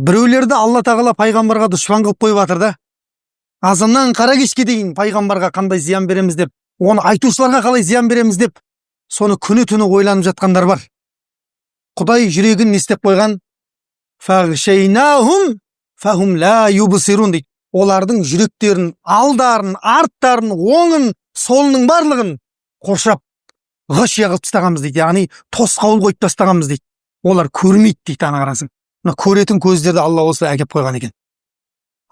Біреулерді Алла тағала пайғамбарға дұшпан қылып қойып жатыр да. Азаннан қара кешке дейін пайғамбарға қандай зиян береміз деп, оны айтушыларға қалай зиян береміз деп, соны күні түні ойланып жатқандар бар. Құдай жүрегін не істеп қойған? Фағшайнахум фахум ла юбсирун дейді. Олардың жүректерін, алдарын, арттарын, оңын, солының барлығын қоршап ғашия қылып тастағанбыз дейді. Яғни тосқауыл қойып тастағанбыз дейді. Олар көрмейді дейді, ана қарасаң. Мына көретін көздерді Алла осылай әкеп қойған екен.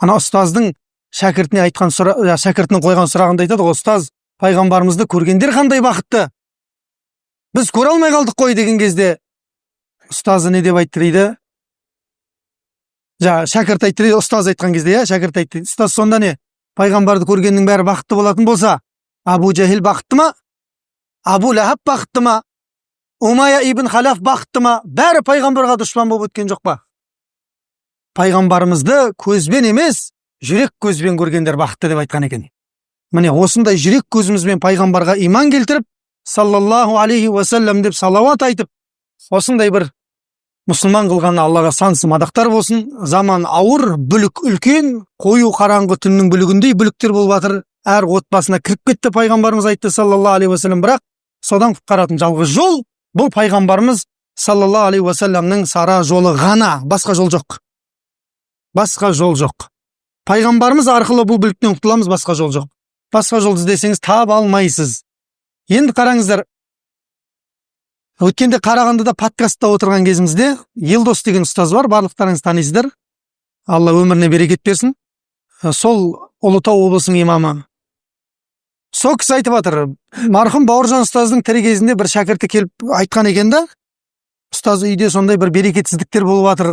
Ана ұстаздың шәкіртіне айтқан шәкіртінің қойған сұрағында айтады ғой, ұстаз, пайғамбарымызды көргендер қандай бақытты, біз көре алмай қалдық қой деген кезде ұстазы не деп айтты дейді? Жаңа шәкірт айтты дейді, ұстаз айтқан кезде, иә, шәкірт айтты дейді. Ұстаз, сонда не, пайғамбарды көргеннің бәрі бақытты болатын болса, Абу Жахил бақытты ма? Абу Лахаб бақытты ма? Умая ибн Халаф бақытты ма? Бәрі пайғамбарға дұшпан болып өткен жоқ па? Пайғамбарымызды көзбен емес, жүрек көзбен көргендер бақытты деп айтқан екен. Міне, осындай жүрек көзімізбен пайғамбарға иман келтіріп, саллаллаху алейхи уассалам деп салауат айтып, осындай бір мұсылман қылған Аллаға сансыз мадақтар болсын. Заман ауыр, бүлік үлкен, қою қараңғы түннің бүлігіндей бүліктер болып жатыр. Әр отбасына кіріп кетті, пайғамбарымыз айтты саллаллаху алейхи уассалам. Бірақ содан құтқаратын жалғыз жол бұл пайғамбарымыз саллаллаху алейхи уассаламның сара жолы ғана, басқа жол жоқ. Басқа жол жоқ. Пайғамбарымыз арқылы бұл бүліктен құтыламыз, басқа жол жоқ. Басқа жолды іздесеңіз таба алмайсыз. Енді қараңыздар, өткенде Қарағандыда подкастта отырған кезімізде Елдос деген ұстаз бар, барлықтарыңыз танисыздар. Алла өміріне берекет берсін. Сол Ұлытау облысының имамы. Сол кісі айтып жатыр, марқұм Бауыржан ұстаздың тірі кезінде бір шәкірті келіп айтқан екен да, ұстаз, үйде сондай бір берекетсіздіктер болып жатыр,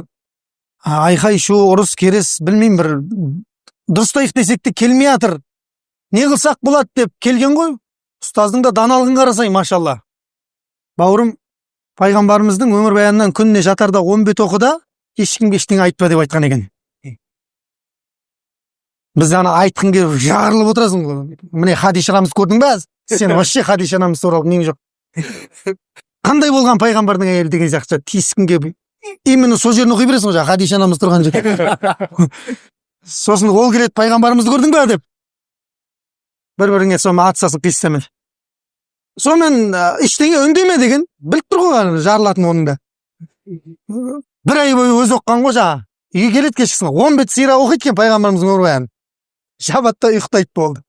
айқай шу, ұрыс керіс, білмеймін, бір дұрыстайық десек те келмей жатыр, не қылсақ болады деп келген ғой. Ұстаздың да даналығын қарасай, машалла. Бауырым, пайғамбарымыздың өмірбаянынан күніне жатарда 10 бет оқы да, ешкімге ештеңе айтпа деп айтқан екен. Біз ана айтқың келіп жарылып отырасың ғой. Міне, Хадиша анамызды көрдің ба? Сен вообще Хадиша анамыз туралы нең жоқ. Қандай болған пайғамбардың әйелі деген сияқты тиіскің келіп, именно сол жерін оқи бересің ғой, жаңағы Хадиша анамыз тұрған жерде. Сосын ол келеді, пайғамбарымызды көрдің ба деп. Бір біріңе сонымен атысасың қиссамен. Сонымен ештеңе үндеме деген, біліп тұр ғой ана жарылатын оның да. Бір ай бойы өзі оқыған ғой жаңағы. Үйге келеді кешкісін, 10 бет сира оқиды екен пайғамбарымыздың өмірбаянын. Жабады да ұйықтайды, болды.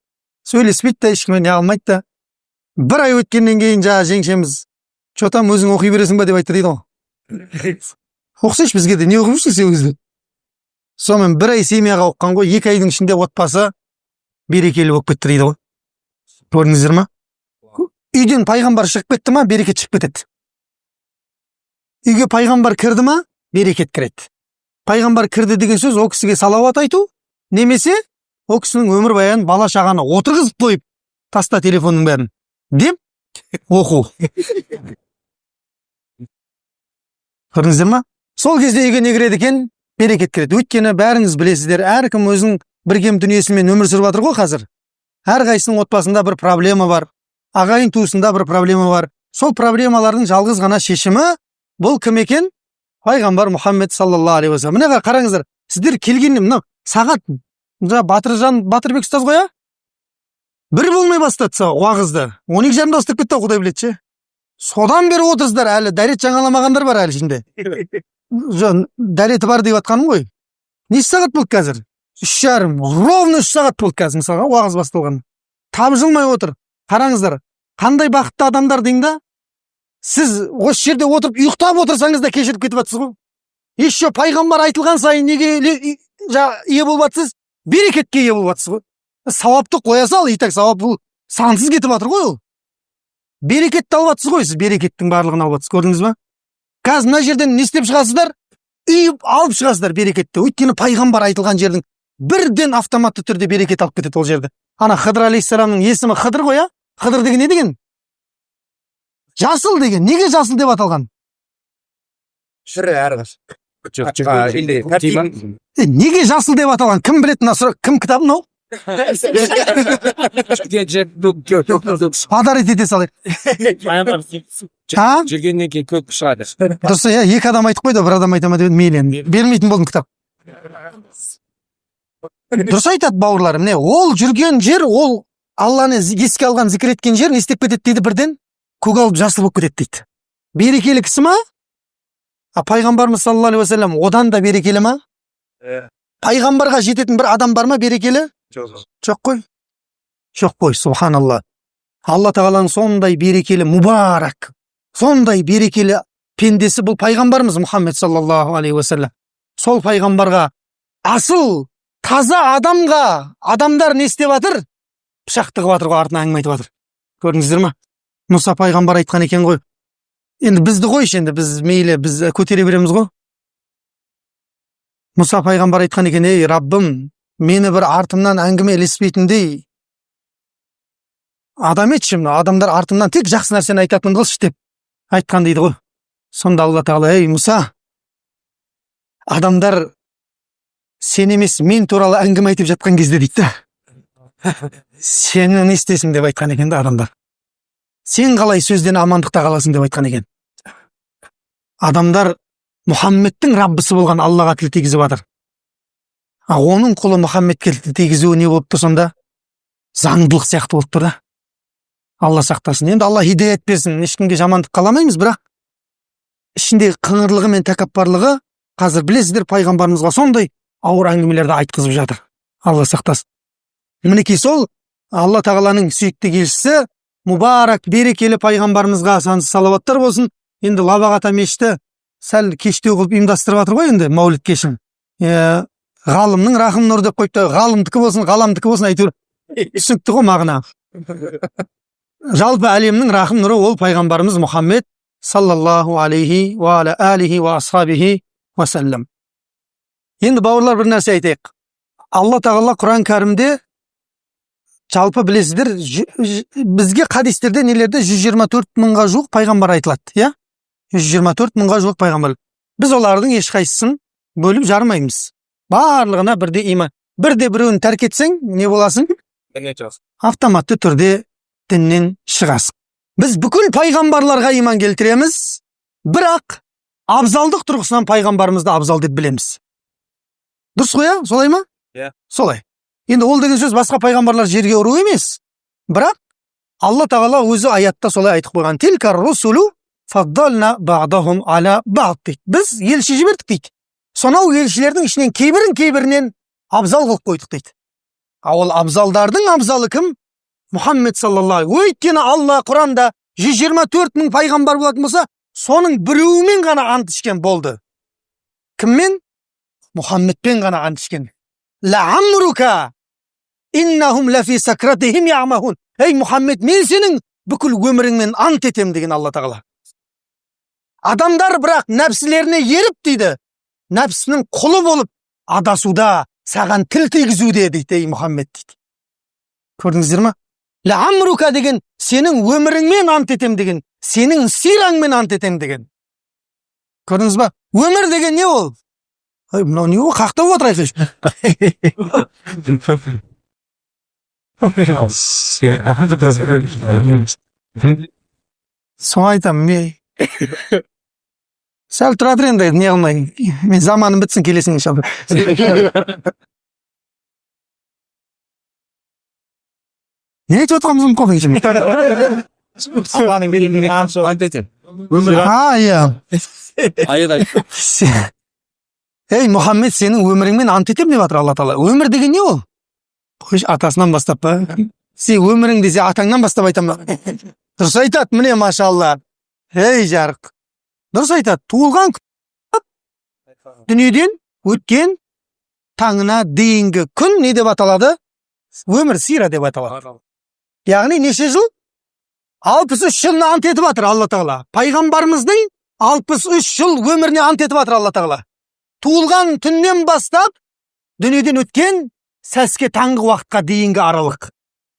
Сөйлеспейді да, ешкіммен не қылмайды да. Бір ай өткеннен кейін жаңағы жеңшеміз, че там, өзің оқи бересің ба деп айтты дейді ғой. Оқысайшы бізге де, не оқып жүрсің сен өзі? Сонымен бір ай семьяға оқыған ғой, 2 айдың ішінде отбасы берекелі болып кетті дейді ғой. Көрдіңіздер ма? Үйден пайғамбар шығып кетті ма, берекет шығып кетеді. Үйге пайғамбар кірді ма, берекет кіреді. Пайғамбар кірді деген сөз ол кісіге салауат айту, немесе ол кісінің өмірбаянын бала шағаны отырғызып қойып, таста телефонның бәрін деп оқу. Көрдіңіздер ма? Сол кезде үйге не кіреді екен? Берекет кіреді. Өйткені бәріңіз білесіздер, әркім өзінің бір кем дүниесімен өмір сүріп жатыр ғой қазір. Әрқайсысының отбасында бір проблема бар. Ағайын туысында бір проблема бар. Сол проблемалардың жалғыз ғана шешімі бұл кім екен? Пайғамбар Мұхаммед саллаллаху алейхи уассалам. Міне қараңыздар, сіздер келгенде мынау сағат жаңа Батыржан Батырбек ұстаз ғой, а? Бір болмай бастады уағызды. 12:30-да бастап кетті, құдай біледі ше. Содан бері отырсыздар, әлі дәрет жаңаламағандар бар әлі ішінде. Жо, дәреті бар деп жатқаным ғой. Неше сағат болды қазір? 3:30, ровно 3 сағат болды қазір мысалға уағыз басталған. Табжылмай отыр. Қараңыздар, қандай бақытты адамдар деймін да. Сіз осы жерде отырып ұйықтап отырсаңыз да кешіріп кетіп жатсыз ғой. Еще пайғамбар айтылған сайын неге ие болып жатсыз? Берекетке ие болып жатсыз ғой. Сауапты қоя сал, и так сауап бұл сансыз кетіп жатыр ғой ол. Берекетті алып жатсыз ғой, сіз берекеттің барлығын алып жатсыз, көрдіңіз ба? Қазір мына жерден не істеп шығасыздар? Үйіп алып шығасыздар берекетті. Өйткені пайғамбар айтылған жердің бірден автоматты түрде берекет алып кетеді ол жерді. Ана Хыдыр алейхиссаламның есімі Хыдыр ғой, а? Хыдыр деген не деген? Жасыл деген. Неге жасыл деп аталған? Шүрі әрқашан. Жоқ, Енді тәртібі. Неге жасыл деп аталған? Кім біледі мына сұрақ? Кім кітап мынау? Подарить ете салайық. А? Жүргеннен кейін көк шығады. Дұрыс, иә, екі адам айтып қойды, бір адам айта ма деп едім, мейлі енді. Бермейтін болдым кітап. Дұрыс айтады бауырлар. Міне, ол жүрген жер, ол Алланы еске алған, зікір еткен жер не істеп кетеді дейді бірден? Көгалып жасыл болып кетеді дейді. Берекелі кісі ма? А пайғамбарымыз саллаллаху алейхи уассалам одан да берекелі ма? Пайғамбарға жететін бір адам бар ма берекелі? Жоқ. Жоқ қой. Жоқ қой, субханалла. Алла тағаланың сондай берекелі, мубарак, сондай берекелі пендесі бұл пайғамбарымыз Мұхаммед саллаллаху алейхи уассалам. Сол пайғамбарға, асыл, таза адамға адамдар не істеп жатыр? Пышақ тығып жатыр ғой, артынан әңгіме айтып жатыр. Көрдіңіздер ма? Мұса пайғамбар айтқан екен ғой. Енді бізді қойшы, енді біз мейлі, біз көтере береміз ғой. Мұса пайғамбар айтқан екен, ей Раббым, мені бір артымнан әңгіме ілеспейтіндей адам етші, мына адамдар артымнан тек жақсы нәрсені айтатын қылшы деп айтқан дейді ғой. Сонда Алла тағала, ей Мұса, адамдар сен емес мен туралы әңгіме айтып жатқан кезде дейді да, сені не істесің деп айтқан екен да адамдар. Сен қалай сөзден амандықта қаласың деп айтқан екен. Адамдар Мұхаммедтің Раббысы болған Аллаға тіл тигізіп жатыр. А оның құлы Мұхаммедке тіл тигізуі не болып тұр сонда? Заңдылық сияқты болып тұр да. Алла сақтасын. Енді Алла хидаят берсін. Ешкімге жамандық қаламаймыз, бірақ ішіндегі қыңырлығы мен тәкаппарлығы қазір білесіздер, пайғамбарымызға сондай ауыр әңгімелерді айтқызып жатыр. Алла сақтасын. Мінекей сол Алла тағаланың сүйікті елшісі, мубарак, берекелі пайғамбарымызға сансыз салауаттар болсын. Енді Лабақ ата мешіті сәл кештеу қылып ұйымдастырып жатыр ғой енді мәуліт кешін. Ғалымның рахым нұры деп қойыпты. Ғалымдікі болсын, ғаламдікі болсын, әйтеуір түсінікті ғой мағына. Жалпы әлемнің рахым нұры ол пайғамбарымыз Мұхаммед саллаллаху алейхи уа аля алихи уа асхабихи уассалам. Енді бауырлар бір нәрсе айтайық. Алла тағала Құран кәрімде жалпы білесіздер, бізге хадистерде нелерде 124 мыңға жуық пайғамбар айтылады, иә? 124 мыңға жуық пайғамбар. Біз олардың ешқайсысын бөліп жармаймыз. Барлығына бірде иман. Бірде біреуін тәрк етсең, не боласың? Автоматты түрде діннен шығасың. Біз бүкіл пайғамбарларға иман келтіреміз, бірақ абзалдық тұрғысынан пайғамбарымызды абзал деп білеміз. Дұрыс қой, иә? Солай ма? Иә. Солай. Енді ол деген сөз басқа пайғамбарлар жерге ұру емес. Бірақ Алла тағала өзі аятта солай айтып қойған. Тилка русулу фаддална бa'дахум аля бa'д дейді. Біз елші жібердік дейді. Сонау елшілердің ішінен кейбірін кейбірінен абзал қылып қойдық дейді. А ол абзалдардың абзалы кім? Мұхаммед саллаллаху алейхи. Өйткені Алла Құранда 124 мың пайғамбар болатын болса, соның біреуімен ғана ант ішкен болды. Кіммен? Мұхаммедпен ғана ант ішкен. Лa'амрука иннахум лафи сакратихим я'махун. Ей Мұхаммед, мен сенің бүкіл өміріңмен ант етем деген Алла тағала. Адамдар бірақ нәпсілеріне еріп дейді, нәпсінің құлы болып адасуда, саған тіл тигізуде дейді, ей Мұхаммед дейді. Көрдіңіздер ма? Лa'амрука деген сенің өміріңмен ант етем деген, сенің сираңмен ант етем деген. Көрдіңіз ба? Өмір деген не ол? Ай, мынау не ол? Қақтап отыр айқайшы. Соны айтамын, мен сәл тұра тұр енді, не қылмай. Мен заманым бітсін, келесің иншалла. Не айтып отырғанымызды ұмытып қалдым. А, иә. Ей, Мұхаммед, сенің өміріңмен ант етемін деп жатыр Алла тағала. Өмір деген не ол? Қойшы, атасынан бастап па? Сен өмірің десе атаңнан бастап айтамын. Дұрыс айтады, міне, машалла. Ей, жарық. Дұрыс айтады. Туылған дүниеден өткен таңына дейінгі күн не деп аталады? Өмір сира деп аталады. Яғни неше жыл? 63 жылына ант етіп жатыр Алла тағала. Пайғамбарымыздың 63 жыл өміріне ант етіп жатыр Алла тағала. Туылған түннен бастап дүниеден өткен сәске таңғы уақытқа дейінгі аралық.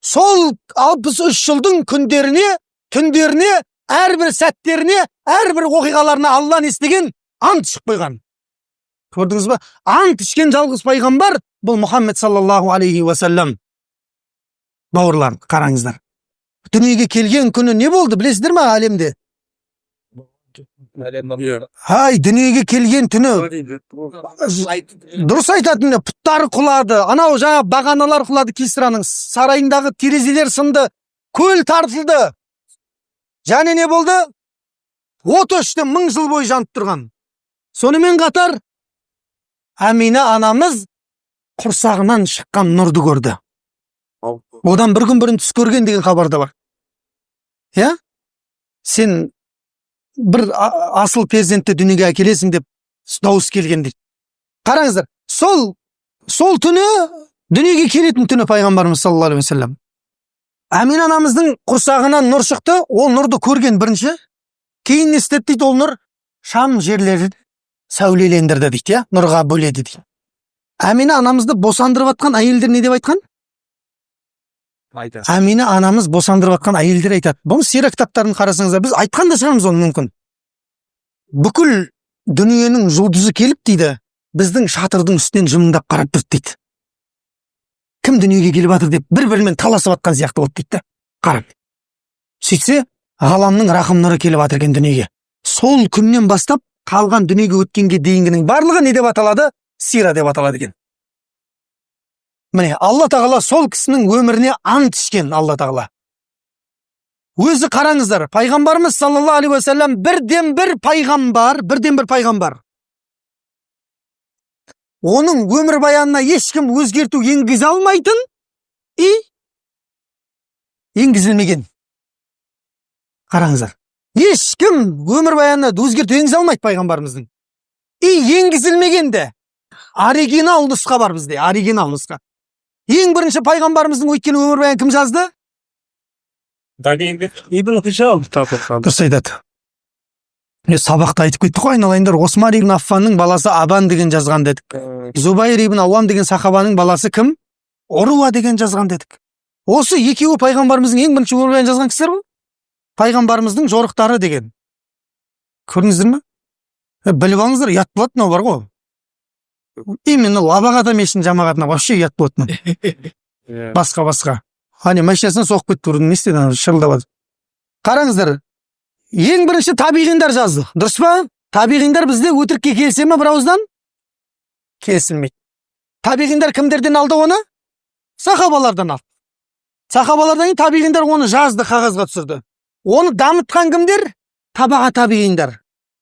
Сол 63 жылдың күндеріне, түндеріне, әрбір сәттеріне, әрбір оқиғаларына Алла не істеген? Ант ішіп қойған. Көрдіңіз ба? Ант ішкен жалғыз пайғамбар бұл Мұхаммед саллаллаху алейхи уассалам. Бауырлар, қараңыздар. Дүниеге келген күні не болды, білесіздер ме әлемде? Ай, дүниеге келген түні дұрыс айтатын, пұттары құлады, анау жаңа бағаналар құлады, Кисраның сарайындағы терезелер сынды, көл тартылды. Және не болды? От өшті, 1000 жыл бойы жанып тұрған. Сонымен қатар Әмина анамыз құрсағынан шыққан нұрды көрді. Одан бір күн бұрын түс көрген деген хабар да бар. Иә, сен бір асыл перзентті дүниеге әкелесің деп дауыс келген дейді. Қараңыздар, сол түні, дүниеге келетін түні, пайғамбарымыз саллаллаху алейхи уассалам, Әмина анамыздың құрсағынан нұр шықты. Ол нұрды көрген бірінші. Кейін не істеді дейді? Ол нұр Шам жерлерін сәулелендірді дейді, иә, нұрға бөледі дейді. Әмина анамызды босандырып жатқан әйелдер не деп айтқан? Әмина анамыз босандырып жатқан әйелдер айтады, бұны сира кітаптарын қарасаңыздар, біз айтқан да шығармыз оны мүмкін. Бүкіл дүниенің жұлдызы келіп дейді, біздің шатырдың үстінен жымыңдап қарап тұрды дейді. Кім дүниеге келіп жатыр деп бір бірімен таласып жатқан сияқты болды дейді да қарап. Сөйтсе, ғаламның рахым нұры келіп жатыр екен дүниеге. Сол күннен бастап қалған дүниеге өткенге дейінгінің барлығы не деп аталады? Сира деп аталады екен. Міне, Алла тағала сол кісінің өміріне ант ішкен. Алла тағала өзі, қараңыздар, пайғамбарымыз саллаллаху алейхи уассалам бірден бір пайғамбар, бірден бір пайғамбар. Оның өмірбаянына ешкім өзгерту енгізе алмайтын и енгізілмеген. Қараңыздар, ешкім өмірбаянына өзгерту енгізе алмайды пайғамбарымыздың и енгізілмеген де. Оригинал нұсқа бар бізде, оригинал нұсқа. Ең бірінші пайғамбарымыздың, өйткені, өмірбаянын кім жазды? Ибн Хишам. Дұрыс айтады. Е, сабақта айтып кеттік қой, айналайындар. Осман ибн Аффанның баласы Абан деген жазған дедік. Зубайр ибн Ауам деген сахабаның баласы кім? Уруа деген жазған дедік. Осы екеуі пайғамбарымыздың ең бірінші өмірбаянын жазған кісілер ғой. Пайғамбарымыздың жорықтары деген. Көрдіңіздер ме? Е, біліп алыңыздар, ұят болады мынау бар ғой. Именно Лабақ ата мешітінің жамағатына вообще ұят болады мынау. Басқа, басқа. Ане, машинасынан соғып кетті, не істеді ана, шырылдап жатыр. Қараңыздар, ең бірінші табиғиндар жазды, дұрыс па? Табиғиндар бізде өтірікке келісе ме бір ауыздан? Келісілмейді. Табиғиндар кімдерден алды оны? Сахабалардан алды. Сахабалардан кейін табиғиндар оны жазды, қағазға түсірді. Оны дамытқан кімдер? Табаға табиғиндар.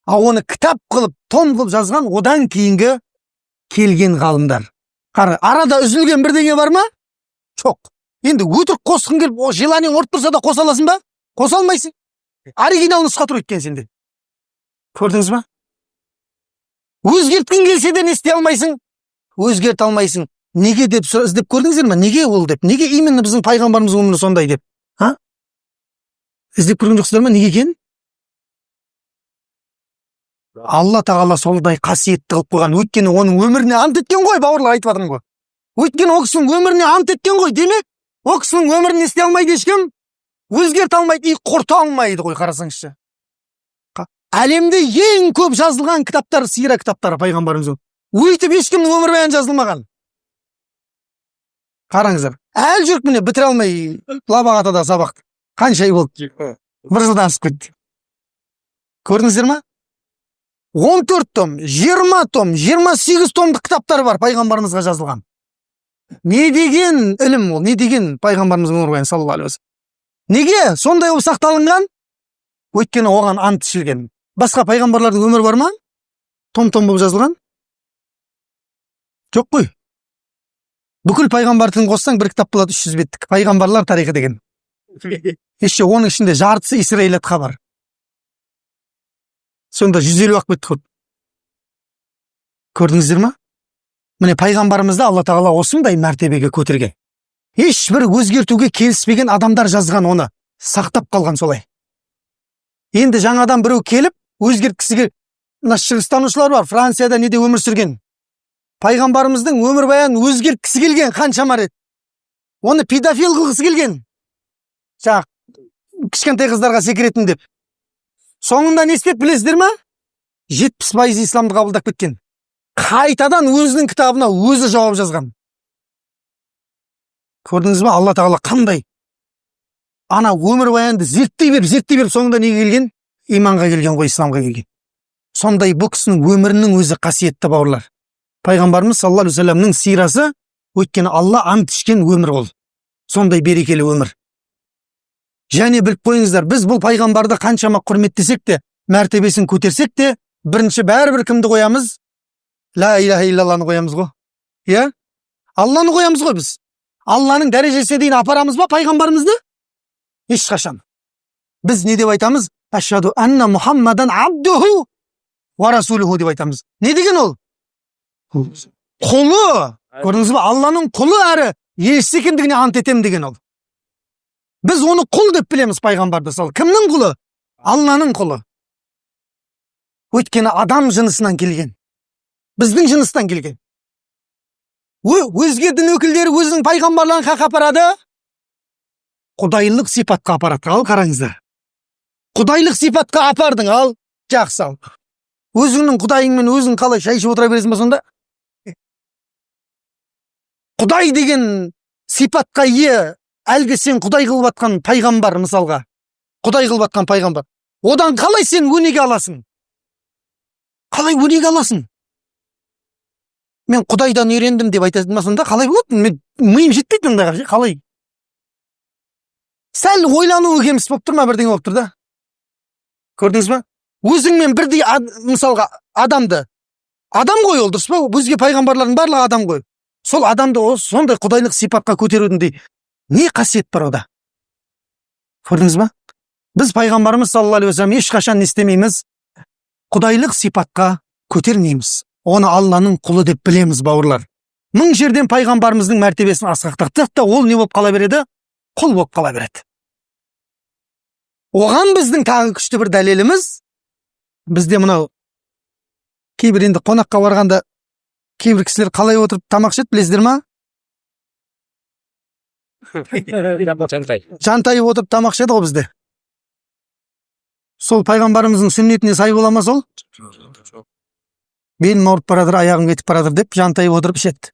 Ал оны кітап қылып, том қылып жазған одан кейінгі келген ғалымдар. Қара, арада үзілген бірдеңе бар ма? Жоқ. Енді өтірік қосқың келіп, о, желание ң ұрып тұрса да, қоса аласың ба? Қоса алмайсың. Оригинал нұсқа тұр өйткені сенде. Көрдіңіз ба? Өзгерткің келсе де, не істей алмайсың? Өзгерте алмайсың. Неге деп іздеп көрдіңіздер ме? Неге ол деп? Неге именно біздің пайғамбарымыздың өмірі сондай деп? А? Іздеп көрген жоқсыздар ма, неге екенін? Алла тағала сондай қасиетті қылып қойған. Өйткені оның өміріне ант еткен ғой, бауырлар, айтып жатырмын ғой. Өйткені ол кісінің өміріне ант еткен ғой. Демек, ол кісінің өмірін не істей алмайды ешкім? Өзгерте алмайды и құрта алмайды ғой, қарасаңызшы. Әлемде ең көп жазылған кітаптар — сира кітаптары пайғамбарымыздың. Өйтіп ешкімнің өмірбаяны жазылмаған. Қараңыздар, әлі жүріп, міне, бітіре алмай Лабақ атада сабақты. Қанша ай болды? Бір жылдан асып кетті. Көрдіңіздер ма? 14 том, 20 том, 28 томдық кітаптар бар пайғамбарымызға жазылған. Не деген ілім ол, не деген пайғамбарымыздың өмірбаяны саллаллаху алейхи уассалам. Неге сондай болып сақталынған? Өйткені оған ант ішілген. Басқа пайғамбарлардың өмірі бар ма? Том-том болып жазылған? Жоқ қой. Бүкіл пайғамбардың қоссаң, бір кітап болады, 300 беттік. Пайғамбарлар тарихы деген. Еще оның ішінде жартысы исраилият хабар. Сонда 150 ақ бет қылып. Көрдіңіздер ма? Міне, пайғамбарымызды Алла тағала осындай мәртебеге көтерген. Ешбір өзгертуге келіспеген адамдар жазған оны, сақтап қалған солай. Енді жаңадан біреу келіп өзгерткісі кел, мына шығыстанушылар бар, Францияда неде өмір сүрген. Пайғамбарымыздың өмірбаянын өзгерткісі келген қаншама рет. Оны педофил қылғысы келген. Жаңағы кішкентай қыздарға секіретін деп. Соңында не істеді, білесіздер ма? 70% исламды қабылдап кеткен. Қайтадан өзінің кітабына өзі жауап жазған. Көрдіңіз ба, Алла тағала қандай? Ана өмірбаянды зерттей беріп, зерттей беріп, соңында неге келген? Иманға келген ғой, исламға келген. Сондай бұл кісінің өмірінің өзі қасиетті, бауырлар. Пайғамбарымыз саллаллаху алейхи уассаламның сирасы, өйткені Алла ант ішкен өмір ол. Сондай берекелі өмір. Және біліп қойыңыздар, біз бұл пайғамбарды қаншама құрметтесек те, мәртебесін көтерсек те, бірінші бәрібір кімді қоямыз? Ла иляха иллалланы қоямыз ғой. Иә? Алланы қоямыз ғой біз. Алланың дәрежесіне дейін апарамыз ба пайғамбарымызды? Ешқашан. Біз не деп айтамыз? Ашхаду анна Мухаммадан абдуху уа расулуху деп айтамыз. Не деген ол? Құлы. Көрдіңіз ба? Алланың құлы әрі елшісі екендігіне ант етемін деген ол. Біз оны құл деп білеміз пайғамбарды. Сол кімнің құлы? Алланың құлы. Өйткені адам жынысынан келген. Біздің жыныстан келген. Өзге дін өкілдері өзінің пайғамбарларын қаққа апарады? Құдайлық сипатқа апарады. Ал қараңыздар. Құдайлық сипатқа апардың, ал жақсы ал. Өзіңнің құдайыңмен өзің қалай шай ішіп отыра бересің ба сонда? Құдай деген сипатқа ие, әлгі сен құдай қылып атқан пайғамбар мысалға. Құдай қылып атқан пайғамбар. Одан қалай сен өнеге аласың? Қалай өнеге аласың? Мен құдайдан үйрендім деп айтасың ба сонда? Қалай болады? Мен миым жетпейді ондайға, ше, қалай? Сәл ойлануы кеміс болып тұр ма, бірдеңе болып тұр да? Көрдіңіз ба? Өзіңмен бірдей мысалға адамды, адам ғой ол, дұрыс па? Өзге пайғамбарлардың барлығы адам ғой. Сол адамды сондай құдайлық сипатқа көтерудіңдей не қасиет бар ода? Көрдіңіз ба? Біз пайғамбарымыз саллаллаху алейхи уассалам ешқашан не істемейміз? Құдайлық сипатқа көтермейміз. Оны Алланың құлы деп білеміз, бауырлар. Мың жерден пайғамбарымыздың мәртебесін асқақтаттық та, ол не болып қала береді? Құл болып қала береді. Оған біздің тағы күшті бір дәлеліміз, бізде мынау кейбір енді қонаққа барғанда кейбір кісілер қалай отырып тамақ ішеді, білесіздер ма? Жантайып. Жантайып отырып тамақ ішеді ғой бізде. Сол пайғамбарымыздың сүннетіне сай бола ма сол? Белім ауырып баратыр, аяғым кетіп баратыр деп жантайып отырып ішеді.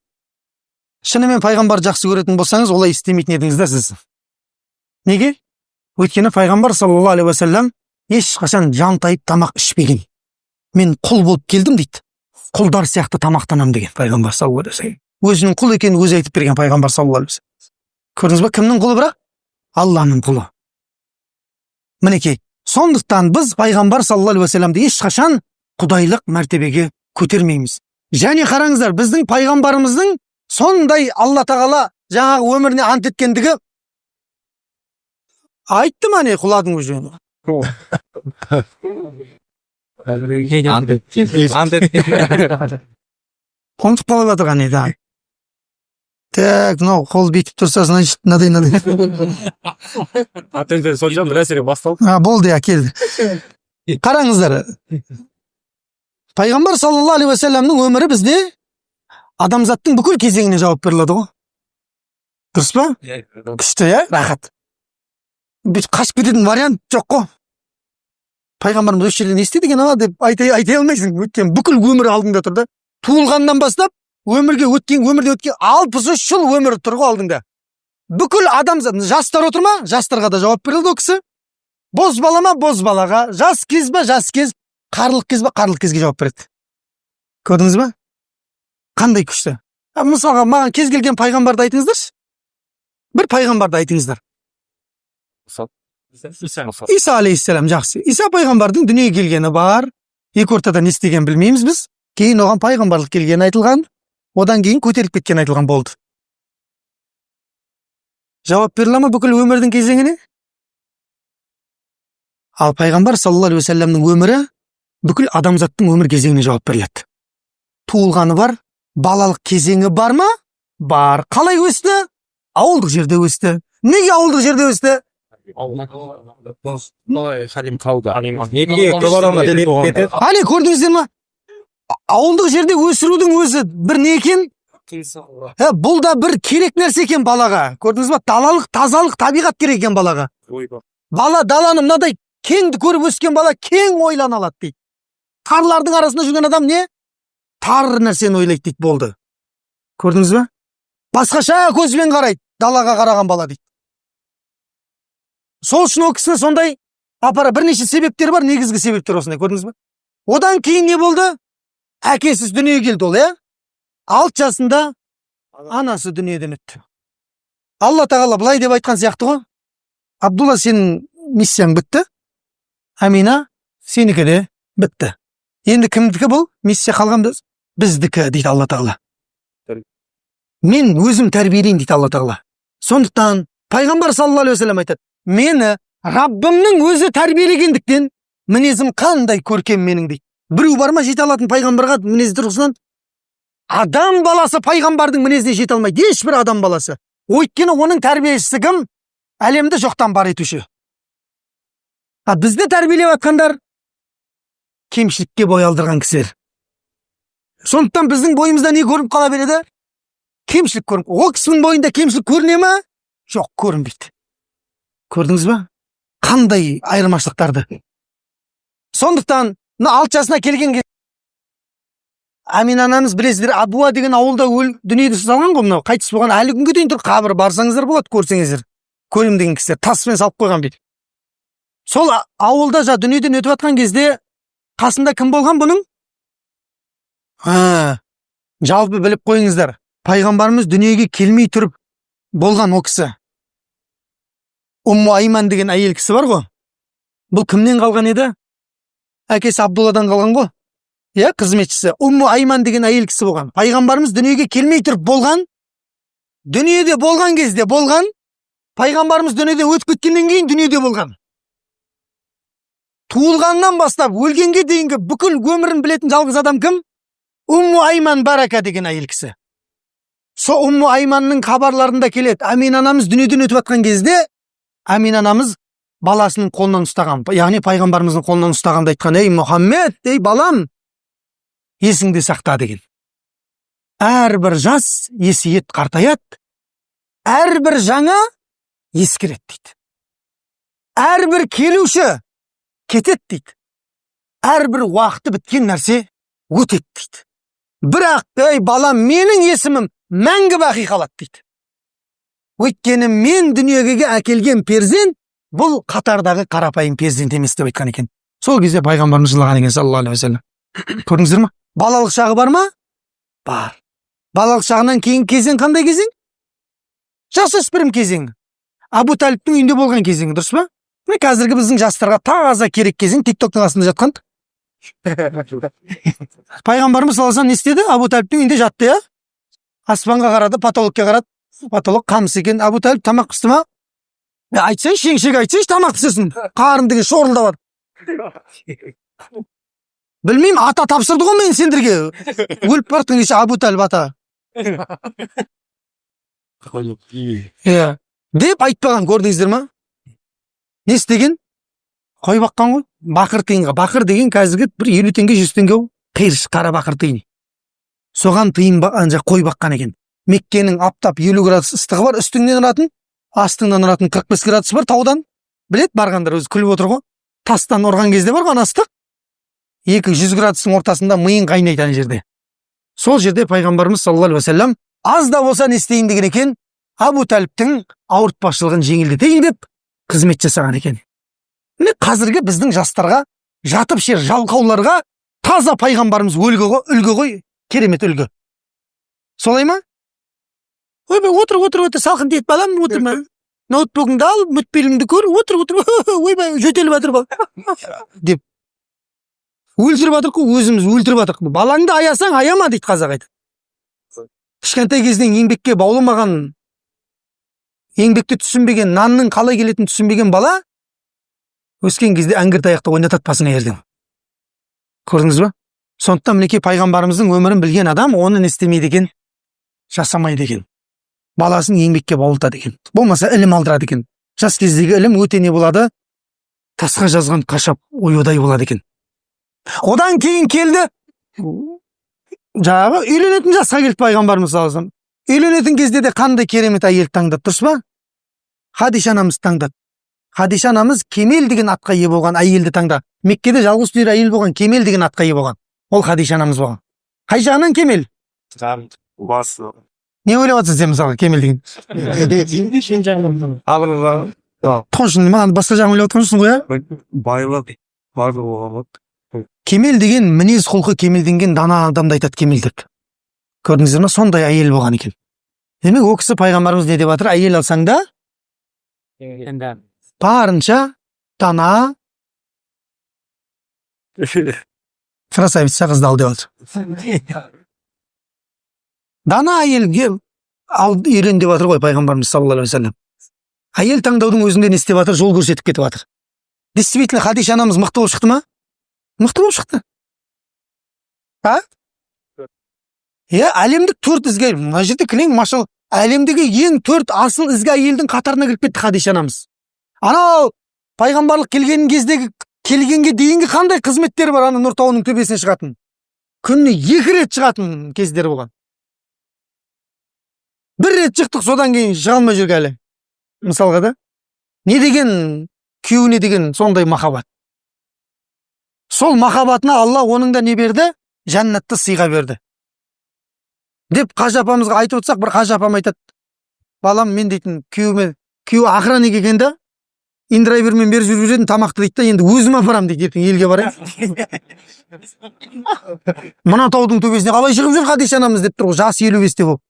Шынымен пайғамбар жақсы көретін болсаңыз, олай істемейтін едіңіз да сіз. Неге? Өйткені пайғамбар саллаллаху алейхи уассалам ешқашан жантайып тамақ ішпеген. Мен құл болып келдім дейді. Құлдар сияқты тамақтанамын деген пайғамбар саллаллаху алейхи уассалам. Өзінің құл екенін өзі айтып берген пайғамбар саллаллаху алейхи уассалам. Көрдіңіз ба, кімнің құлы бірақ? Алланың құлы. Мінекей, сондықтан біз пайғамбар саллаллаху алейхи уассаламды ешқашан құдайлық мәртебеге көтермейміз. Және қараңыздар, біздің пайғамбарымыздың сондай Алла тағала жаңағы өміріне ант еткендігі айттым, әне құладың уже. Ант еткен. Ұмытып қалып жатырған еді. Так, мынау қол бүйтіп тұрса, значит, мынадай мынадай. Ат сонша бір әсері басталды. А, болды, иә, келді. Қараңыздар. Пайғамбар саллаллаху алейхи уассаламның өмірі бізде адамзаттың бүкіл кезеңіне жауап беріледі ғой. Дұрыс па? Күшті, иә? Рахат. Бүйтіп қашып кететін вариант жоқ қой. Пайғамбарымыз осы жерде не істеді екен ана деп айта алмайсың. Өйткені бүкіл өмірі алдыңда тұр да. Туылғаннан бастап өмірге өткен, өмірде өткен 63 жыл өмірі тұр ғой алдыңда. Бүкіл адамзат, жастар отыр ма? Жастарға да жауап берілді ол кісі. Боз бала ма? Боз балаға. Жас кез ба? Жас кез. Қарлық кез ба? Қарлық кезге жауап береді. Көрдіңіз ба? Қандай күшті. Мысалға, маған кез келген пайғамбарды айтыңыздаршы. Бір пайғамбарды айтыңыздар. Иса алейхиссалам, жақсы. Иса пайғамбардың дүниеге келгені бар. Екі ортада не істегенін білмейміз біз. Кейін оған пайғамбарлық келгені айтылған. Одан кейін көтеріліп кеткені айтылған болды. Жауап беріле ма бүкіл өмірдің кезеңіне? Ал пайғамбар саллаллаху алейхи уассаламның өмірі бүкіл адамзаттың өмір кезеңіне жауап беріледі. Туылғаны бар, балалық кезеңі бар ма? Бар. Қалай өсті? Ауылдық жерде өсті. Неге ауылдық жерде өсті? Әне көрдіңіздер ма? Ауылдық жерде өсірудің өзі бір не екен? Бұл да бір керек нәрсе екен балаға. Көрдіңіз ба? Далалық, тазалық, табиғат керек екен балаға. Бала даланы мынадай кеңді көріп өскен бала кең ойлана алады дейді. Тарлардың арасында жүрген адам не? Тар нәрсені ойлайды дейді, болды. Көрдіңіз ба? Басқаша көзбен қарайды, далаға қараған бала дейді. Сол үшін ол кісіні сондай апара бірнеше себептер бар, негізгі себептер осындай, көрдіңіз ба? Одан кейін не болды? Әкесіз дүниеге келді ол, иә? 6 жасында анасы дүниеден өтті. Алла тағала былай деп айтқан сияқты ғой: Абдулла, сенің миссияң бітті, Амина, сенікі де бітті. Енді кімдікі бұл миссия қалған? Біздікі, дейді Алла тағала. Мен өзім тәрбиелеймін, дейді Алла тағала. Сондықтан пайғамбар саллаллаху алейхи уассалам айтады: мені Раббымның өзі тәрбиелегендіктен, мінезім қандай көркем менің, дейді. Біреу бар ма жете алатын пайғамбарға мінез тұрғысынан? Адам баласы пайғамбардың мінезіне жете алмайды, ешбір адам баласы. Өйткені оның тәрбиешісі кім? Әлемді жоқтан бар етуші. А бізді тәрбиелеп жатқандар кемшілікке бой алдырған кісілер. Сондықтан біздің бойымызда не көрініп қала береді? Кемшілік көрініп. Ол кісінің бойында кемшілік көріне ма? Жоқ, көрінбейді. Көрдіңіз ба, қандай айырмашылықтарды? Сондықтан мына 6 жасына келген кезде Әмин анамыз, білесіздер, Абуа деген ауылда дүниеге салған ғой, мынау қайтыс болған. Әлі күнге дейін тұр қабірі, барсаңыздар болады, көрсеңіздер. Көрем деген кісілер таспен салып қойған бүйтіп. Сол ауылда жа дүниеден өтіп жатқан кезде қасында кім болған бұның? Жалпы біліп қойыңыздар, пайғамбарымыз дүниеге келмей тұрып болған ол кісі. Умму Айман деген әйел кісі бар ғой. Бұл кімнен қалған еді? Әкесі Абдулладан қалған ғой, иә, қызметшісі Умму Айман деген әйел кісі болған. Пайғамбарымыз дүниеге келмей тұрып болған, дүниеде болған кезде болған, пайғамбарымыз дүниеден өтіп кеткеннен кейін дүниеде болған. Туылғаннан бастап өлгенге дейінгі бүкіл өмірін білетін жалғыз адам кім? Умму Айман Барака деген әйел кісі. Сол Умму Айманның хабарларында келеді: Әмин анамыз дүниеден өтіп жатқан кезде Әмин анамыз баласының қолынан ұстаған, яғни пайғамбарымыздың қолынан ұстағанда айтқан: ей Мұхаммед, ей балам, есіңде сақта деген. Әрбір жас есейеді, қартаяды, әрбір жаңа ескіреді, дейді. Әрбір келуші кетеді, дейді. Әрбір уақыты біткен нәрсе өтеді, дейді. Бірақ, ей балам, менің есімім мәңгі бақи қалады, дейді. Өйткені мен дүниеге әкелген перзент бұл қатардағы қарапайым перзент емес, деп айтқан екен. Сол кезде пайғамбарымыз жылаған екен, саллаллаху алейхи уассалам. Көрдіңіздер ма? Балалық шағы бар ма? Бар. Балалық шағынан кейін кезең қандай кезең? Жасөспірім кезеңі. Абу Талиптің үйінде болған кезеңі, дұрыс па? Міне, қазіргі біздің жастарға таза керек кезең, тик-токтың астында жатқан. Пайғамбарымыз саллаллаху алейхи вассалам не істеді? Абу Талиптің үйінде жатты, иә? Аспанға қарады, потолокке қарады. Потолок қамыс екен. Абу Талип, тамақ пісті ма? Айтсайшы, жеңешеге айтсайшы, тамақ пісірсін. Қарын деген шорылдап жатыр. Білмеймін, ата тапсырды ғой мен сендерге. Өліп бара жатқан кеше Абу Талип ата. Иә. Деп айтпаған, көрдіңіздер ма? Не істеген? Қой баққан ғой. Бақыр тиынға. Бақыр деген қазіргі бір 50 теңге, 100 теңге ғой. Қиыршық қара бақыр тиын. Соған тиын қой баққан екен. Меккенің аптап 50 градус ыстығы бар, үстіңнен ұратын, астыңнан ұратын 45 градус бар таудан. Білет, барғандар өзі күліп отыр ғой. Тастан ұрған кезде бар ғой ана ыстық. 200 градустың ортасында миың қайнайды ана жерде. Сол жерде пайғамбарымыз саллаллаху алейхи уассалам аз да болса не істейін деген екен? Абу Талиптің ауыртпашылығын жеңілдетейін деп қызмет жасаған екен. Міне, қазіргі біздің жастарға, жатып ішер жалқауларға таза пайғамбарымыз үлгі ғой, үлгі ғой, керемет үлгі. Солай ма? Ойбай, отыр, отыр, отыр, салқын тиеді, балам, отырма. Ноутбугыңды ал, мультфильмді көр, отыр, отыр, ойбай, жөтеліп жатыр бала деп. Өлтіріп жатырық қой, өзіміз өлтіріп жатырық. Балаңды аясаң, аяма, дейді қазақ айтады. Кішкентай кезінен еңбекке бауламаған, еңбекті түсінбеген, нанның қалай келетінін түсінбеген бала өскен кезде әңгір таяқты ойнатады басыңа ертең. Көрдіңіз ба? Сондықтан мінекей, пайғамбарымыздың өмірін білген адам оны не істемейді екен? Жасамайды екен. Баласын еңбекке баулытады екен. Болмаса ілім алдырады екен. Жас кездегі ілім өте не болады? Тасқа жазған қашап оюдай болады екен. Одан кейін келді, жаңағы үйленетін жасқа келді пайғамбарымыз саллаллаху алейхи вассалам. Үйленетін кезде де қандай керемет әйел таңдады, дұрыс па? Хадиша анамыз таңдады. Хадиша анамыз Кемел деген атқа ие болған әйелді таңдады. Меккеде жалғыз түйір әйел болған, Кемел деген атқа ие болған. Ол Хадиша анамыз болған. Қай жағынан кемел? Басы. Не ойлап жатырсың сен, мысалға, кемел деген? Абырға. Тоңшын, маған басқа жағын ойлап отырған жоқсың ғой, иә? Байлық. Барлығы болады. Кемел деген мінез құлқы кемелденген дана адамды айтады кемел деп. Көрдіңіздер ма, сондай әйел болған екен. Демек, ол кісі, пайғамбарымыз не деп жатыр? Әйел алсаң да, барынша дана, красавица қызды ал деп жатыр. Дана әйелге ал, үйлен деп жатыр ғой пайғамбарымыз саллаллаху алейхи уассалам. Әйел таңдаудың өзінде не істеп жатыр? Жол көрсетіп кетіп жатыр. Действительно, Хадиша анамыз мықты болып шықты ма? Мықты болып шықты. А, иә, әлемдік төрт ізгі әйел. Мына жерде кілең, машалла, әлемдегі ең төрт асыл ізгі әйелдің қатарына кіріп кетті Хадиша анамыз. Анау пайғамбарлық келген кездегі, келгенге дейінгі қандай қызметтері бар? Ана Нұр тауының төбесіне шығатын, күніне екі рет шығатын кездері болған. Бір рет шықтық, содан кейін шыға алмай жүрік әлі, мысалға да. Не деген күйеуіне деген сондай махаббат! Сол махаббатына Алла оның да не берді? Жәннатты сыйға берді деп қажы апамызға айтып отырсақ, бір қажы апам айтады: «Балам, мен дейтін күйеуіме, күйеуі охранник екен да, индрайвермен беріп жүріп едім тамақты», — дейді да. «Енді өзім апарамын», — дейді, «ертең елге барайын. Мына таудың төбесіне қалай шығып жүр Хадиша анамыз?» — деп тұр ғой, жасы 55-те болып.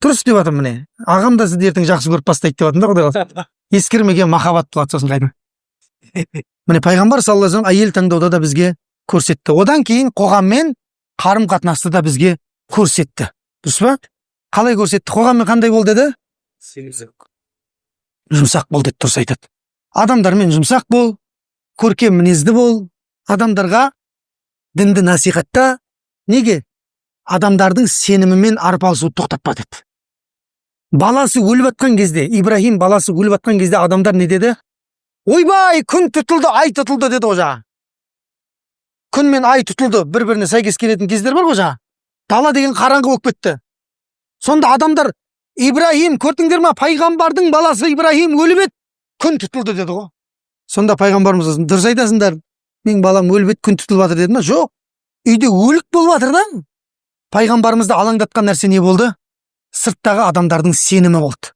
Дұрыс деп жатырмын. Міне, ағам да сізді ертең жақсы көріп бастайды деп жатырмын да, құдай қаласа. Ескірмеген махаббат болады сосын қайта. Міне, пайғамбар саллаллаху алейхи вассалам әйел таңдауда да бізге көрсетті. Одан кейін қоғаммен қарым қатынасты да бізге көрсетті, дұрыс па? Қалай көрсетті? Қоғаммен қандай бол деді? Жұмсақ бол деді. Дұрыс айтады. Адамдармен жұмсақ бол, көркем мінезді бол, адамдарға дінді насихатта. Неге? Адамдардың сенімімен арпалысуды тоқтатпа деді. Баласы өліп жатқан кезде, Ибраһим баласы өліп жатқан кезде адамдар не деді? «Ойбай, күн тұтылды, ай тұтылды», — деді ғой. Жаңа күн мен ай тұтылды, бір біріне сәйкес келетін кездер бар ғой. Жаңа дала деген қараңғы болып кетті. Сонда адамдар: «Ибраһим, көрдіңдер ма, пайғамбардың баласы Ибраһим өліп еді, күн тұтылды», — деді ғой. Сонда пайғамбарымыз: «Дұрыс айтасыңдар, менің балам өліп еді, күн тұтылып жатыр», — деді ма? Жоқ, үйде өлік болып жатыр да. Пайғамбарымызды алаңдатқан нәрсе не болды? Сырттағы адамдардың сенімі болды.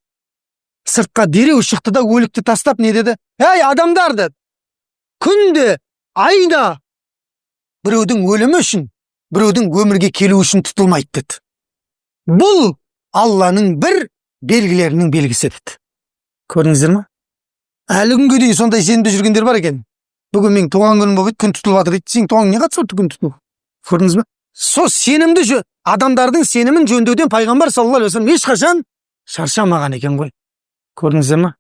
Сыртқа дереу шықты да, өлікті тастап, не деді? «Ей, адамдар, — деді, — күнде, айда біреудің өлімі үшін, біреудің өмірге келуі үшін тұтылмайды», — деді. «Бұл Алланың бір белгілерінің белгісі», — деді. Көрдіңіздер ма, әлі күнге дейін сондай сенімде жүргендер бар екен. «Бүгін менің туған күнім болып еді, күн тұтылып жатыр», — дейді. Сенің туған күніңе не қатысы бар күн тұтылу? Көрдіңіз бе, сол сенімді, адамдардың сенімін жөндеуден пайғамбар саллаллаху алейхи уассалам ешқашан шаршамаған екен ғой. Көрдіңіздер ма?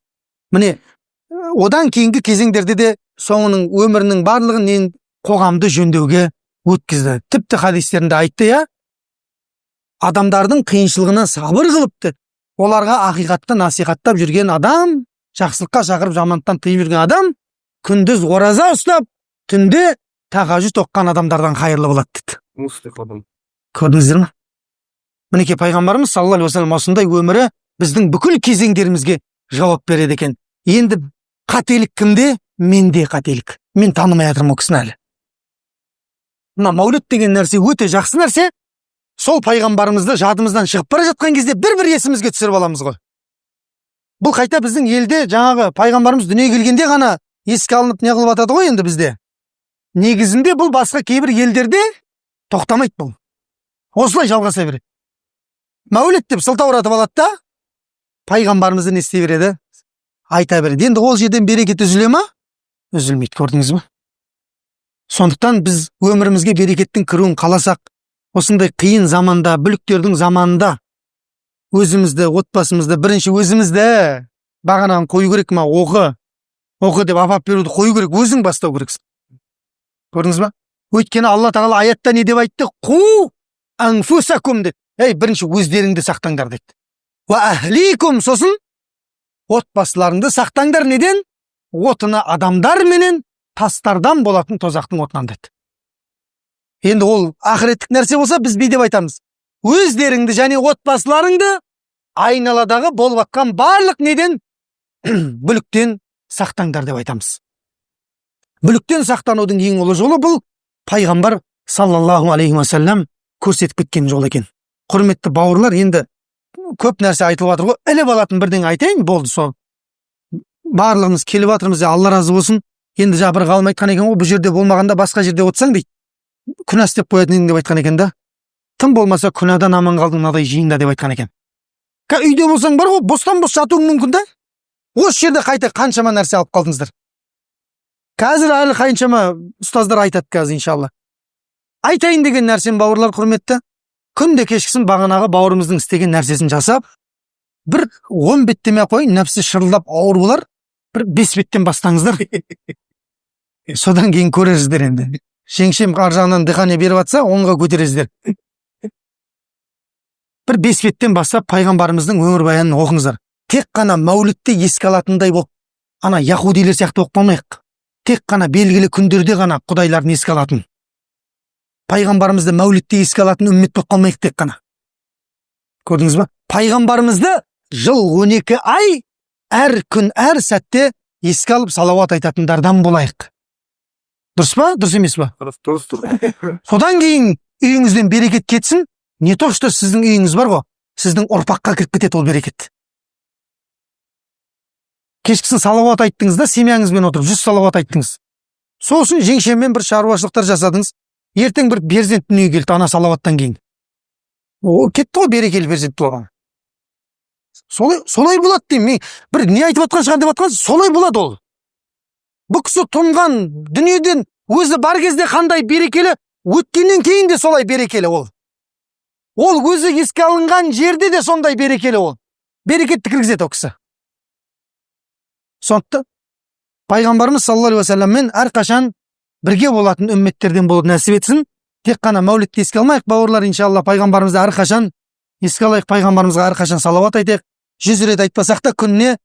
Міне, одан кейінгі кезеңдерде де соңының өмірінің барлығын нен қоғамды жөндеуге өткізді. Тіпті хадистерінде айтты, иә, адамдардың қиыншылығына сабыр қылыпты, оларға ақиқатты насихаттап жүрген адам, жақсылыққа шақырып, жамандықтан тыйып жүрген адам күндіз ораза ұстап, түнде тахажжуд оқыған адамдардан қайырлы болады деді. Көрдіңіздер ме? Мінекей, пайғамбарымыз саллаллаху алейхи уассалам осындай өмірі біздің бүкіл кезеңдерімізге жауап береді екен. Енді қателік кімде? Менде қателік, мен танымай жатырмын ол кісіні әлі. Мына мәуліт деген нәрсе өте жақсы нәрсе. Сол пайғамбарымызды жадымыздан шығып бара жатқан кезде бір бір есімізге түсіріп аламыз ғой. Бұл қайта біздің елде жаңағы пайғамбарымыз дүниеге келгенде ғана еске алынып, не қылып жатады ғой енді бізде. Негізінде бұл басқа кейбір елдерде тоқтамайды, бұл осылай жалғаса береді. Мәуліт деп сылтауратып алады да, пайғамбарымызды не істей береді? Айта береді. Енді ол жерден берекет үзіле ма? Үзілмейді. Көрдіңіз ба? Сондықтан біз өмірімізге берекеттің кіруін қаласақ, осындай қиын заманда, бүліктердің заманында өзімізді, отбасымызды, бірінші өзімізді бағананы қою керек ма? Оқы, оқы деп апарып беруді қою керек, өзің бастау керексің. Көрдіңіз ба? Өйткені Алла тағала аятта не деп айтты? «Қу анфусакум» деді. Ей, бірінші өздеріңді сақтаңдар деді. Уа әхликум, сосын отбасыларыңды сақтаңдар. Неден? Отына адамдар менен тастардан болатын тозақтың отынан деді. Енді ол ақыреттік нәрсе болса, біз бүй деп айтамыз: өздеріңді және отбасыларыңды айналадағы болып жатқан барлық неден, бүліктен сақтаңдар деп айтамыз. Бүліктен сақтанудың ең ұлы жолы бұл пайғамбар саллаллаху алейхи уассалам көрсетіп кеткен жол екен. Құрметті бауырлар, енді көп нәрсе айтылып жатыр ғой, іліп алатын бірдеңе айтайын, болды. Сол барлығымыз келіп жатырмыз, алла разы болсын. Енді жаңа бір ғалым айтқан екен ғой, бұл жерде болмағанда басқа жерде отырсаң дейді, күнә істеп қоятын едің деп айтқан екен да. Тым болмаса күнәдан аман қалдың мынадай жиында деп айтқан екен. Үйде болсаң бар ғой, бостан бос жатуың мүмкін да. Осы жерде қайта қаншама нәрсе алып қалдыңыздар. Қазір әлі қаншама ұстаздар айтады қазір, иншалла. Айтайын деген нәрсем, бауырлар, құрметті, күнде кешкісін бағанағы бауырымыздың істеген нәрсесін жасап, бір 10 бет демей ақ қояйын, нәпсі шырылдап ауыр болар, бір 5 беттен бастаңыздар. Содан кейін көресіздер енді. Жеңшем ар жағынан дыхание беріп жатса, 10-ға көтересіздер. Бір 5 беттен бастап пайғамбарымыздың өмірбаянын оқыңыздар. Тек қана мәулітте еске алатындай болып, ана яхудилер сияқты болып қалмайық. Тек қана белгілі күндерде ғана құдайларын еске алатын. Пайғамбарымызды мәулітте еске алатын үммет болып қалмайық тек қана. Көрдіңіз ба? Пайғамбарымызды жыл 12 ай, әр күн, әр сәтте еске алып салауат айтатындардан болайық. Дұрыс па? Дұрыс емес па? Дұрыс, дұрыс. Содан кейін үйіңізден берекет кетсін. Не то что сіздің үйіңіз бар ғой, сіздің ұрпаққа кіріп кетеді ол берекет. Кешкісін салауат айттыңыз да, семьяңызбен отырып 100 салауат айттыңыз. Сосын жеңшеммен бір шаруашылықтар жасадыңыз. Ертең бір перзент дүниеге келді ана салауаттан кейін. О, кетті ғой берекелі перзент болған. Солай, солай болады деймін. Мен бір не айтып жатқан шығар деп жатқан, солай болады ол. Бұл кісі тұнған дүниеден өзі бар кезде қандай берекелі, өткеннен кейін де солай берекелі ол. Ол өзі еске алынған жерде де сондай берекелі ол. Берекетті кіргізеді ол кісі. Сондықтан пайғамбарымыз саллаллаху алейхи уассаламмен әрқашан бірге болатын үмметтерден болып нәсіп етсін. Тек қана мәулітті еске алмайық, бауырлар, иншалла пайғамбарымызды әрқашан еске алайық, пайғамбарымызға әрқашан салауат айтайық. 100 рет айтпасақ та күніне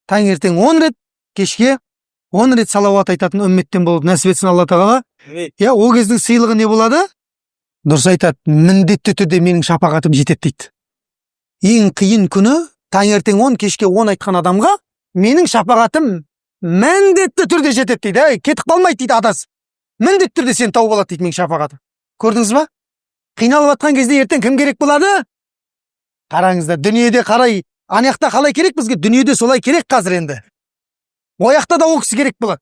таңертең 10 рет, кешке 10 рет салауат айтатын үмметтен болып нәсіп етсін Алла тағала. Я, ол кездің сыйлығы не болады? Дұрыс айтады, міндетті түрде менің шапағатым жетеді дейді. Ең қиын күні таңертең 10, кешке 10 айтқан адамға менің шапағатым міндетті түрде жетеді дейді. Әй, кетіп қалмайды дейді адасып. Міндетті түрде сені тауып алады дейді менің шапағатым. Көрдіңіз ба? Қиналып жатқан кезде ертең кім керек болады? Қараңыздар, дүниеде қарай, ана жақта қалай керек бізге, дүниеде солай керек қазір енді. О жақта да ол кісі керек болады.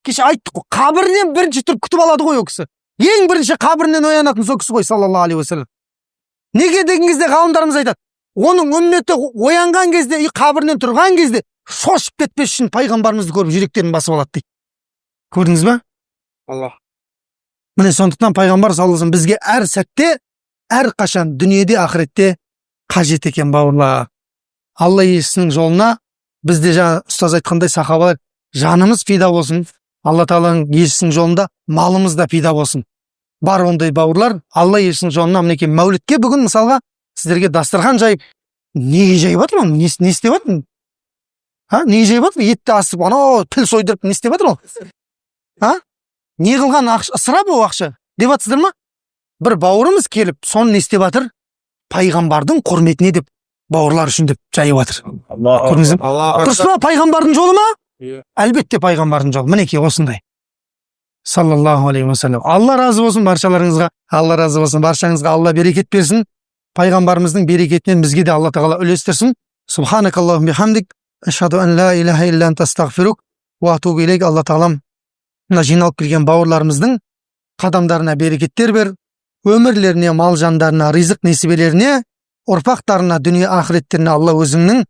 Кеше айттық қой, қабірінен бірінші тұрып күтіп алады ғой ол кісі. Ең бірінші қабірінен оянатын сол кісі ғой, саллаллаху алейхи уассалам. Неге деген кезде ғалымдарымыз айтады, оның үмметі оянған кезде, үй қабірінен тұрған кезде шошып кетпес үшін пайғамбарымызды көріп жүректерін басып алады дейді. Көрдіңіз ба? Алла. Міне сондықтан пайғамбар саллаллаху алейхи вассалам бізге әр сәтте, әрқашан дүниеде, ақыретте қажет екен, бауырлар. Алла елшісінің жолына бізде жаңа ұстаз айтқандай сахабалар жанымыз пида болсын, Алла тағаланың елшісінің жолында малымыз да пида болсын. Бар ондай бауырлар Алла елшісінің жолына, мінекей мәулітке бүгін мысалға сіздерге дастархан жайып, неге жайып жатыр ол? Не істеп жатыр? А, неге жайып жатыр? Етті асып, анау піл сойдырып не істеп жатыр ол? А? Не қылған ақша, ысырап ол ақша деп жатсыздар ма? Бір бауырымыз келіп, соны не істеп жатыр? Пайғамбардың құрметіне деп, бауырлар үшін деп жайып жатыр. Көрдіңіз бе? Алла. Дұрыс па? Пайғамбардың жолы ма? Иә. Әлбетте пайғамбардың жолы. Мінекей осындай. Саллаллаху алейхи уассалам. Алла разы болсын баршаларыңызға. Алла разы болсын баршаңызға. Алла берекет берсін. Пайғамбарымыздың берекетінен бізге де Алла тағала үлестірсін. Субханакаллахумма бихамдик. Ашхаду ан ла илаха илля анта астағфирук уа атубу илейк. Алла тағалам мына жиналып келген бауырларымыздың қадамдарына берекеттер бер, өмірлеріне, мал жандарына, ризық несібелеріне, ұрпақтарына, дүние ақыреттеріне Алла өзіңнің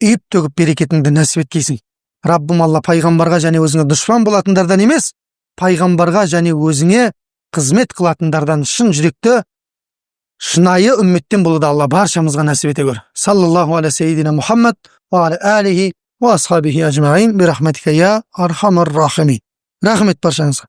үйіп төгіп берекетіңді нәсіп еткейсің. Раббым Алла, пайғамбарға және өзіңе дұшпан болатындардан емес, пайғамбарға және өзіңе қызмет қылатындардан шын жүректі шынайы үмметтен болуды Алла баршамызға нәсіп ете көр. Саллаллаху аля сейдина Мухаммад ва аля алихи ва асхабихи ажмаин би рахматика я архамар рахимин. Рахмет баршаңызға.